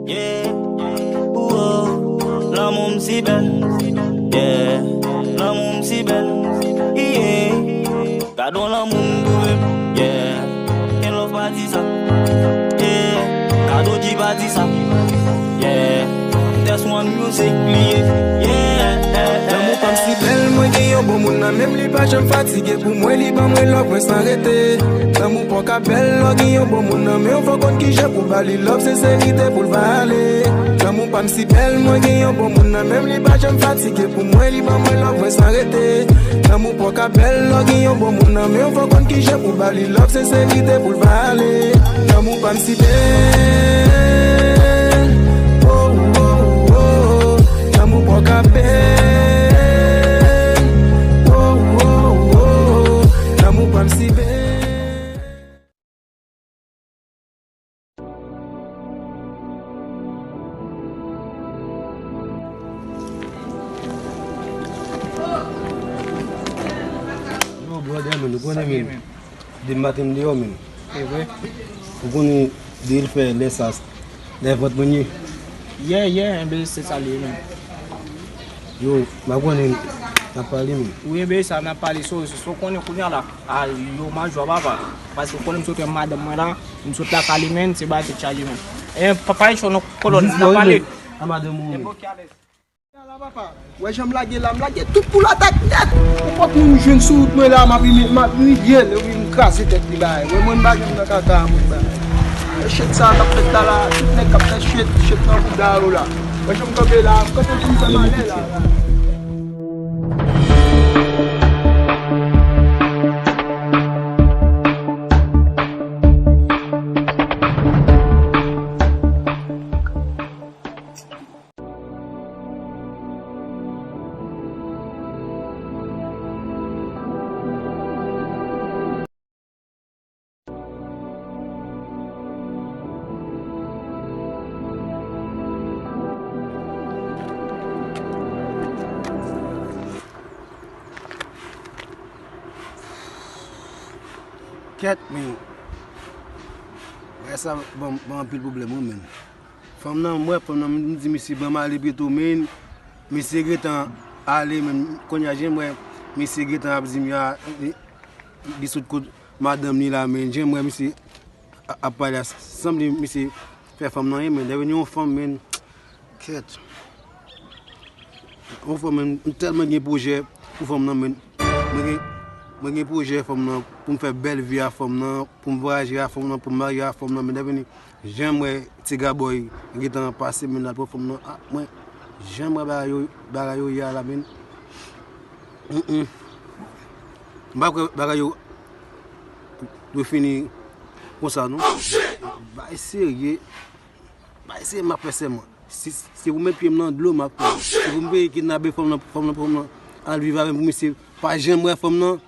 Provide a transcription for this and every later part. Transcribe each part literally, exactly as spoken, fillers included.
Yeah, ooh, oh, lanmou m si bèl. Yeah, lanmou m si bèl. Yeah, gade yon lanmou m twouve. Yeah, gen love pa di sa. Yeah, gade O G pa di sa. Yeah, that's one music li ye. Yeah, lanmou pa m si bèl, mwen gen yon bon moun nan men m, li pa janm fatige pou mwen, li ban mwen love mwen san rete. Lanmou pa w ka bèl lè w gen yon bon moun nan men w, fò w konn kijan pou ba li love, senserite pou l va ale. Lanmou pa m si bèl, mwen gen yon bon moun nan men m, li pa janm fatige pou mwen, li ban mwen love mwen san rete. Lanmou pa w ka bèl lè w gen yon bon moun nan men w, fò w konn kijan pou ba li love, senserite pou l va ale. Lanmou pa m si bèl, oh, oh, oh, oh. Lanmou pa w ka bèl, oh, oh, oh, oh. Lanmou pa m si bèl. Yo, brother, man, ou konnen, man. Depi maten m deyò, man. E vre? Ou konnen, depi l fè lè sa, lè vant mwen ye. Yeah, yeah, enben se sa li ye, man. Yo, m pa konnen, n ap pale, man. Wi, enben sa, n ap pale, so, so, so konnen kounye a la. A, yo, m a jwa, papa. Paske w konnen m sot wè madanm mwen la, m sot lakay li, man, se bagay tèt chaje, man. E, papa, e cho non, kolòn, n ap pale. A madanm ou, man. Ala papa, wè jan m lage la, m lage tout pou l atak nèt. Nenpòt moun m jwenn sou wout mwen la, m ap imi-, m ap imilye l, epi m kraze tèt li bay. Wè mwen m pa janm nan kaka a moun bay. E shit sa k ap fèt la la, tout nèg k ap fè shit, shit nan bouda yo la. Wè jan m kanpe la, m kanpe pou m fè malè la la. Kèt, men. Bagay sa ban m, ban m anpil pwoblèm, wi, men. Fanm nan, m wè fanm nan, m di misye ban m ale byeto, men misye gentan ale, men kounye a jan m wè misye gentan ap di m ya, li, li sot kot madanm li la, men jan m wè misye a-, ap pale a, sanble misye fè fanm nan anyen, men lè vini yon fanm, men, kèt. Yon fanm, men, m tèlman gen pwojè pou fanm nan, men, mwen gen, mwen gen pwojè fanm nan, pou m fè bèl vi a fanm nan, pou m vwayaje a fanm nan, pou m marye a fanm nan, men lè vini Jan m wè Tiga Boy gentan pase, men l al pran fanm nan, a, mwen, jan m wè bagay yo, bagay yo ye a la, men. Mm, mm. M pa kwè bagay yo dwe fini konsa, non. Bagay serye. Bagay serye, m ap fè sèman. Si, si pou m met pye m nan dlo, m ap fè. Si pou m peye kidnape fanm nan, fanm nan, fanm nan, al viv avè m pou misye pa janm wè fanm nan,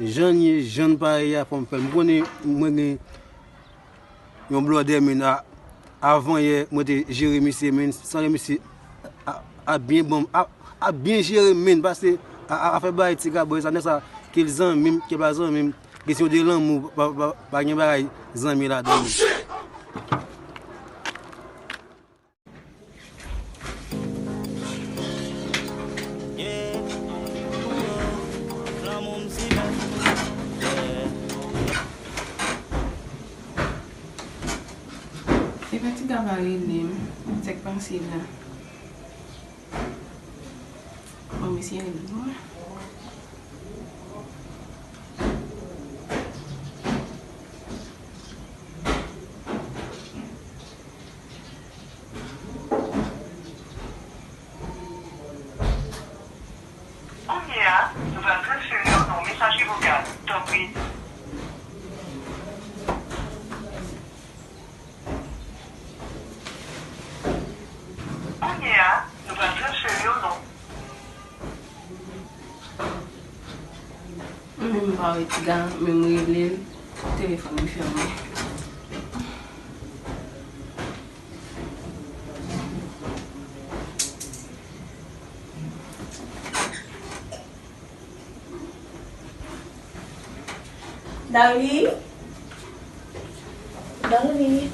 jan l ye, jan l parèy a, fò m fè l. M konnen mwen gen yon blòdè, men a, avan yè, mwen te jere misye, men sanble misye a, a byen ban m, a, a byen jere m, men, paske a, a, afè bagay Tiga Boy sa, nèg sa, ke l zanmi m, ke l pa zanmi m, kesyon de lanmou, pa, pa, pa gen bagay zanmi ladan, men. Epa Tiga pa rele m, sa k pase la? Bon, mesye rele m. Kounye a, nou pral transfere w nan yon mesaje vokal. Tanpri. Kounye a, nou pral transfere w nan Mwen menm m pa wè Tiga, men m rele l, telefòn li fèmen. Darly? Darly?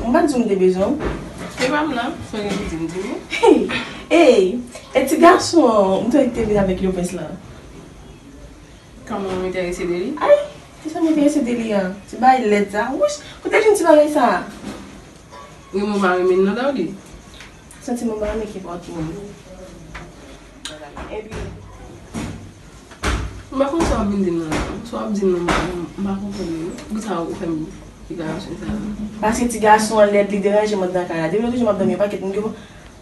M pa t di w m te bezwen w. Se pa m la, fò gen pou di m, di m. Hey, hey, e ti gason an, m te wè ki te vin avèk Lopez la. Kòman m enterese de li? Ay, kisa m enterese de li a? Ti bagay lèd sa. Wouch, kote l jwenn ti bagay sa? Renmen w pa renmen l nan, Darly? Santiman pa renmen kenpòt moun. Epi, m pa konn sa w ap vin di m nan, sa w ap di m nan, m pa konprann li non. Poukisa ou fè m deklarasyon sa a? Paske ti gason an lèd, li deranje m anndan kay la. Depi lòt jou m ap dòmi yon pakèt, m gen,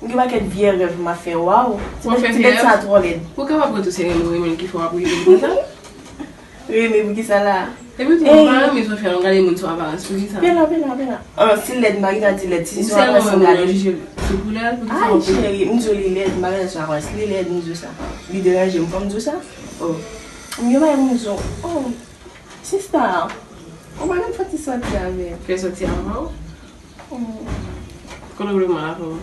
m gen pakèt vyè rèv m ap fè, waw. Ti bèt, ti bèt sa a twò lèd. Ou kapab wè tou se renmen w renmen l ki fè w ap rive konsa. Renmen poukisa la? Epi tou, ou pa renmen Sofia, nou gade moun sou aparans, poukisa? Pena, pena, pena. Ah, si lèd, m pa gen dwa di lèd. Si se sou aparans, m gade. Ou sèlman renmen moun nan jije l sou koulè l, poukisa w ap... Ay, cheri, m di w li lèd, m pa gade sou aparans. Li lèd, m di w sa. Li deranje m, fò m di w sa? Oh. M gen bagay pou m di w. Oh, sista, ou pa janm fè ti sòti avè m. Fè sòti avè w? Mm. Kote w vle m al avè w?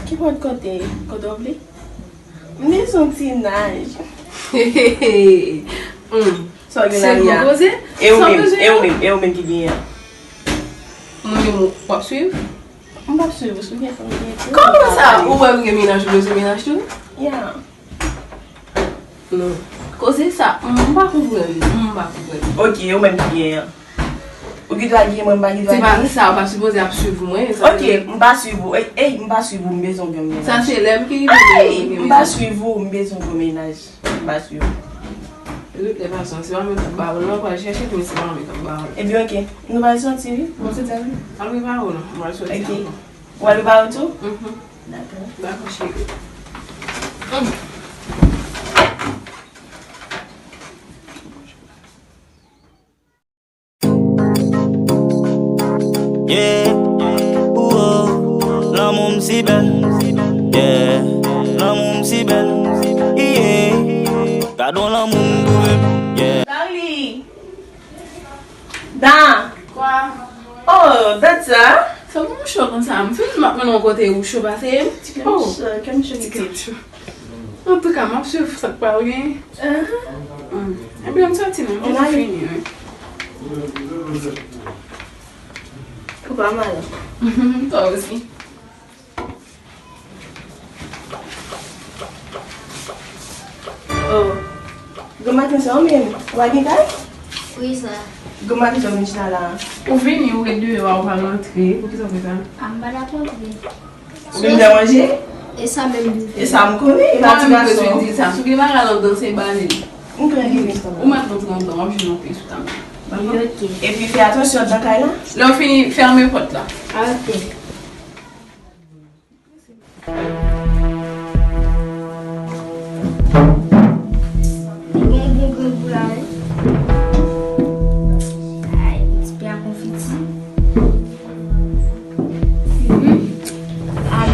Kenpòt kote, kote w vle. M bezwen yon ti naj. Hmm. Sa w gen la, Lia? E ou menm, e ou menm, e ou menm ki genyen an? Mwen menm, w ap swiv? M p ap swiv ou, si w gen fanm, gen fanm. Kòman sa? Ou wè m gen mennaj, ou bezwen mennaj tou? Ya. Non. Koze sa, m pa konprann, m pa konprann. Ok, ou menm ki genyen an. Ou gen dwa gen, mwen m pa gen dwa gen. Se pa sa, ou pa sipoze ap swiv mwen, sa vle di. Ok, m pa swiv ou. Ey, ey, m pa swiv ou, m bezwen yon gwo mennaj. Sa se lè m ki rive. Ey, m pa swiv ou, m bezwen yon gwo mennaj. M pa swiv ou. De toute façon, se pa mwen k ap ba ou l non, pral chèche, men se pa mwen k ap ba ou l. Ebyen, ok. Nou pral sòti, wi. Bon, se sa, wi. Al prepare w non, m pral sòti ankò. Ok. Ou al prepare w tou? Mhm. Dakò. Dakò, cheri. Yeah, oh, lanmou m si bèl. Yeah, lanmou m si bèl. Yeah, gad on lanmou m twouve m. Yeah. Darly! Da! Kwa? Oh, dat sa? Sa pou m cho konsa? M fin m ap mennen w kote ou cho pase m. Ti kèm cho, kèm cho. Ti kèm cho. Antouka, m ap swiv sa k pral gen. Ahan. Ebyen, m sòti non, m fini, wi. Ou pa mal. Toi aussi. Oh. Granmaten sa ou menm, ou pa gen kay? Wi, sa. Granmaten sa ou vin chita la? Ou vini, ou ret deyò a, ou pa rantre. Poukisa w fè sa? A, m pa t ap rantre. Ou vin fè manje? E sa menm li fè. E sa m konnen, e pa ti gason. Ou di sa. Si w gen bagay la anndan, se bale l. M konnen li vin. Ou mèt rantre anndan, w ap jwenn yon pye sou tab la. Dakò? Ok. Epi fè atansyon anndan kay la. Lè w fini, fèmen pòt la. A, ok. Li gon bon grangou la, wi. Ay, ti pye a konfiti. Mhm. A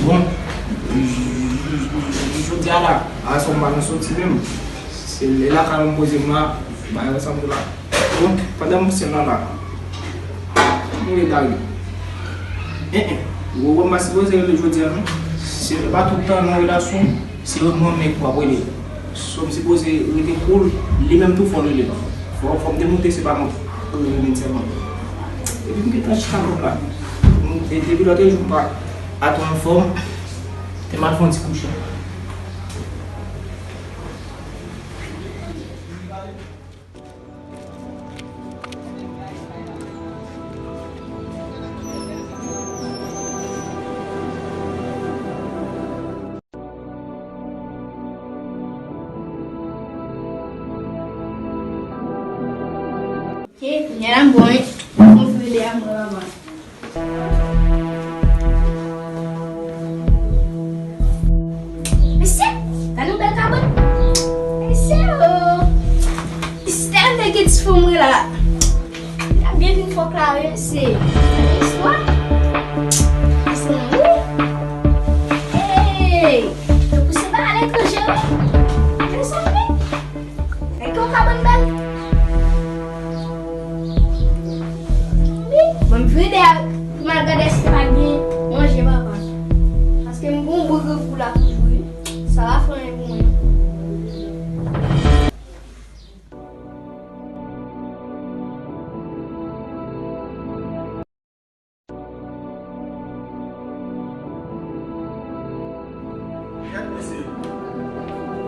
bon? Bon, jodi a la, a sòm pa nan soti menm. Se lè lakay mwen poze m la, bagay sa m la. Bon, pandan m sèl la la, m rele Daryl. En en, ou wè m pa sipoze rele jodi a non. Se pa tout tan nan relasyon, se yon nonm menm w ap rele. So m sipoze rete cool, li menm tou fò l rele m. Fò, fò m demoute se pa mwen k rele menm sèlman. Epi m gentan chita kòb la. M, e, depi lòt jou m pa atò anfòm, te m al fè yon ti kouche. Ok, kounye a m bon, wi. Mwen fè lè a mwen lavan. Mesye, gade yon bèl kabann. Mesye, oh. Mesye, nèg ki ti fanm mwen la. Li ap byen vin fòk la, wi, mesye. Istwa. Mesye, wi. Hey, yo pouse ba aletranje, wi. Men sa, wi. Nèg yo ka ban m bèl. Wi, bon, m vin dèyè pou m al gade si pa gen manje, papa. Paske m gon bon grangou la toujou, wi. Sa va fè anyen pou mwen. Gad mesye.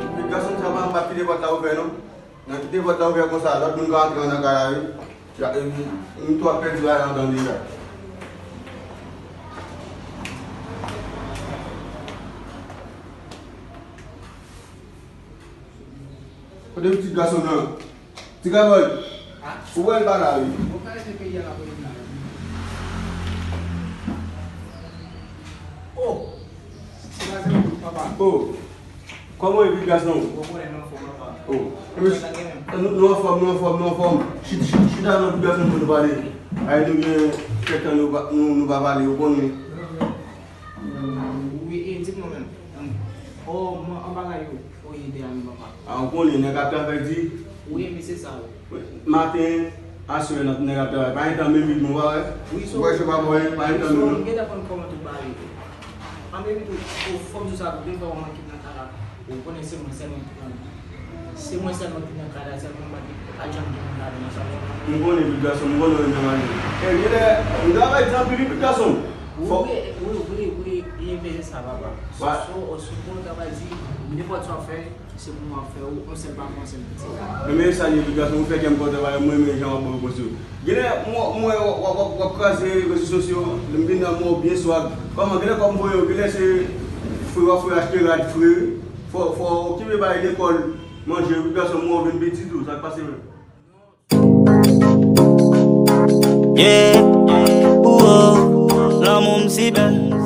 Epi gason sa pa, pa kite pòt la ouvè non. Nan kite pòt la ouvè konsa, lòt moun ka antre nan kay la wi. Ya, e, m, m tou ap pèdi bagay la andan deja. Kote pitit gason nan? Ti Gabòy, ou wè l pa la wi. Oh! Oh! Kòman w ye pitit gason? Oh! Nou, nou anfòm, nou anfòm, nou anfòm. Chita, chita, chita non pitit gason pou nou pale. Ay nou gen kèk tan nou pa, nou, nou pa pale, ou konnen. Wi, e, di m non menm. Oh, mwen anba la yo. Oye, de a mi papa. A, ou konnen, nèg ap travay di. Wi, men se sa, wi. Maten, aswè, nèg ap travay. Pa gen tan menm vin, mwen pa wè. Wi, so. Ou wè, se pa mwen, pa gen tan menm. So, m gentan konn kòman tout bagay ye. An menm tou, o fòm sou sa, tou, de fwa mwen ki nan kay la. Ou konnen se mwen sèlman ki nan, se mwen sèlman ki nan kay la, sèlman m pa t janm gen moun ladan nan sa. M konnen, pitit gason, m konnen w renmen manje. E, genlè, m travay di anpil, wi, pitit gason. Wi, wi, wi, wi, e, men se sa, papa. So, so, o, sou pou nou travay di, nenpòt sa w fè, se pou mwen ap fè ou, yon sèl papa, yon sèl pitit. Men, men sa l ye, pitit gason, ou fè kè m kontan, paske mwen, men jan w ap ban yo konsèy. Genlè, mwen, mwen, w ap, w ap, w ap kraze rezo sosyo, lè m vin nan mwen, w byen swag. Kòman, genlè kòb m voye w, genlè se fre w ap fre achte rad fre. Fò, fò w okipe bay lekòl, manje, pitit gason, mwen, w vin piti tou, sa k pase menm? Yeah, oh, oh, lanmou m si bèl.